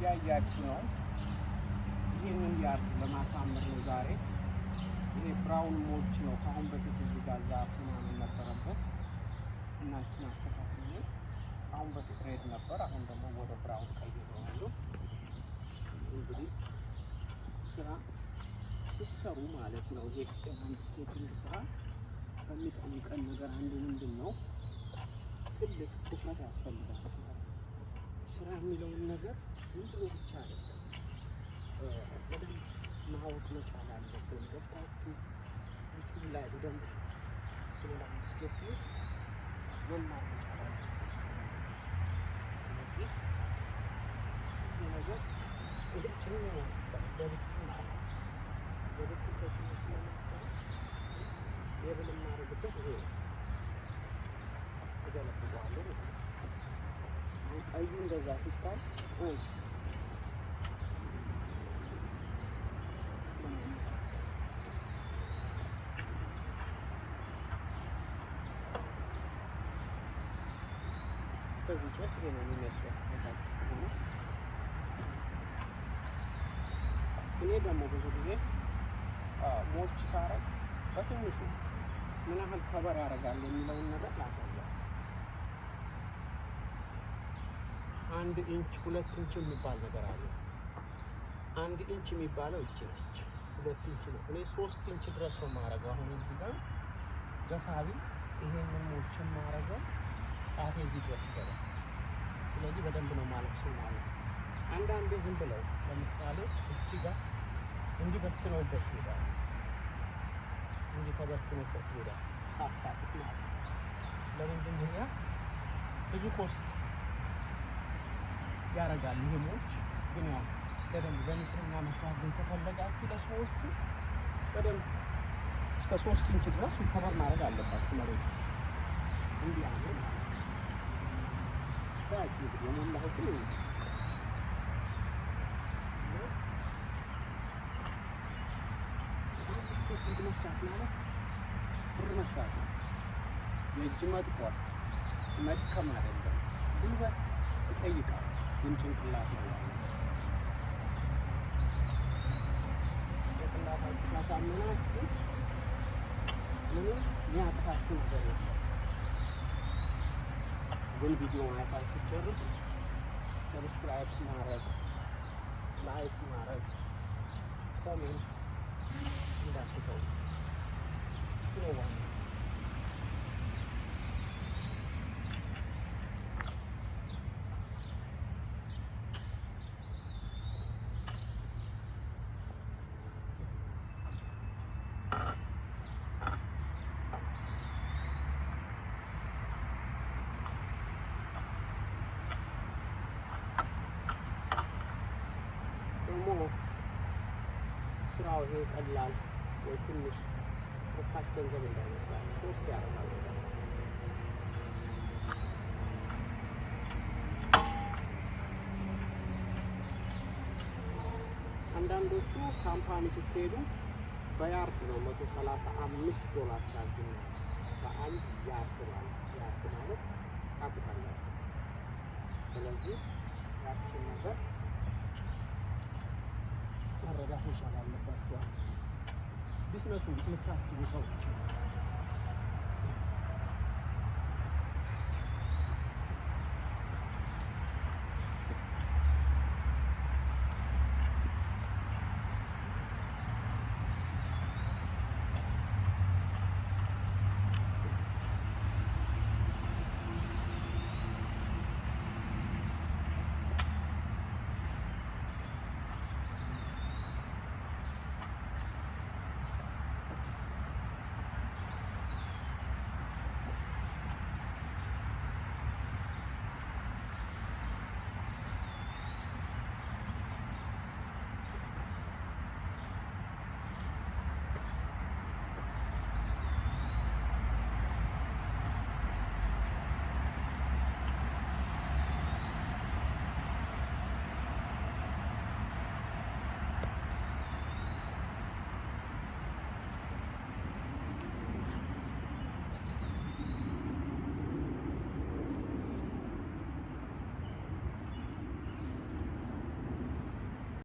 እያያችሁ ነው። ይህንን yard ለማሳመር ነው ዛሬ። ይሄ brown mulch ነው። ከአሁን በፊት እዚህ ጋር ዛፍ ምናምን ነበረበት እና እችን አስተካክዬ አሁን በፊት red ነበር፣ አሁን ደግሞ ወደ brown ቀይሬዋለሁ። እንግዲህ ስራ ስትሰሩ ማለት ነው። ይሄ landscaping ስራ ከሚጠይቀን ነገር አንዱ ምንድን ነው? ትልቅ ድፍረት ያስፈልጋችኋል። ስራ የሚለውን ነገር ዝም ብሎ ብቻ አይደለም፣ በደንብ ማወቅ መቻል አለብን። ገብታችሁ YouTube ላይ በደንብ ስለ landscaping መማር መቻል አለብን። ስለዚህ ይህ ነገር እንግዲህ ጭን ለብቱ ማለት ነው። ለብቱ ከጭን ስለማጠረ level የማደርግበት ይሄ ነው። እገለብጠዋለሁ ማለት ነው። አሁን ቀዩ እንደዛ ሲታይ ለማመሳሰል እስከዚህ ድረስ ይሄ ነው የሚመስለው አይታችሁት ከሆነ። እኔ ደግሞ ብዙ ጊዜ mulch ሳረግ በትንሹ ምን ያህል cover ያደርጋል የሚለውን ነገር ላሳያል። 1 ኢንች፣ 2 ኢንች የሚባል ነገር አለ። 1 ኢንች የሚባለው ይቺ ነች። 2 ኢንች ነው። እኔ 3 ኢንች ድረስ ነው የማደርገው። አሁን እዚህ ጋር ገፋቢ ይሄንን mulch የማደርገው ጣቴ እዚህ ድረስ ይገባል። ስለዚህ በደንብ ነው ማለብሰው ማለት ነው። አንዳንዴ ዝም ብለው ለምሳሌ እቺ ጋር እንዲህ በትነውበት ይሄዳል። እንዲህ ተበትኖበት ይሄዳል። ሳታውቁት ማለት ነው። ለምንድን ነው ያ ብዙ cost ያደርጋል። ይሄ mulch ግን ያው በደንብ በንጽህና መስራት ግን ከፈለጋችሁ ለሰዎቹ በደንብ እስከ 3 ኢንች ድረስ cover ማድረግ አለባችሁ መሬቱ እንዲያምር ማለት ነው። ታች እንግዲህ የሞላሁትን እዩት። እና landscaping መስራት ማለት ብር መስራት ነው። የእጅ መጥቆር መድከም አይደለም፣ ጉልበት ይጠይቃል፣ ግን ጭንቅላት ነው ያለው። ጭንቅላታችሁ ካሳመናችሁ ምንም የሚያቅታችሁ ነገር የለም። ግን ቪዲዮ ማየታችሁ ጨርሱ። Subscribe ማድረግ፣ like ማድረግ፣ comment እንዳትተው። እሱ ነው ዋናው። ደግሞ ስራው ይሄ ቀላል ወይ ትንሽ ርካሽ ገንዘብ እንዳይመስላችሁ፣ cost ያደርጋል በጣም። አንዳንዶቹ company ስትሄዱ በ yard ነው $135 ቻርጅ ነው በአንድ yard ማለት። Yard ማለት ታውቁታላችሁ። ስለዚህ ያችን ነገር መረዳት መቻል አለባችኋል። ቢዝነሱ የምታስቡ ሰዎች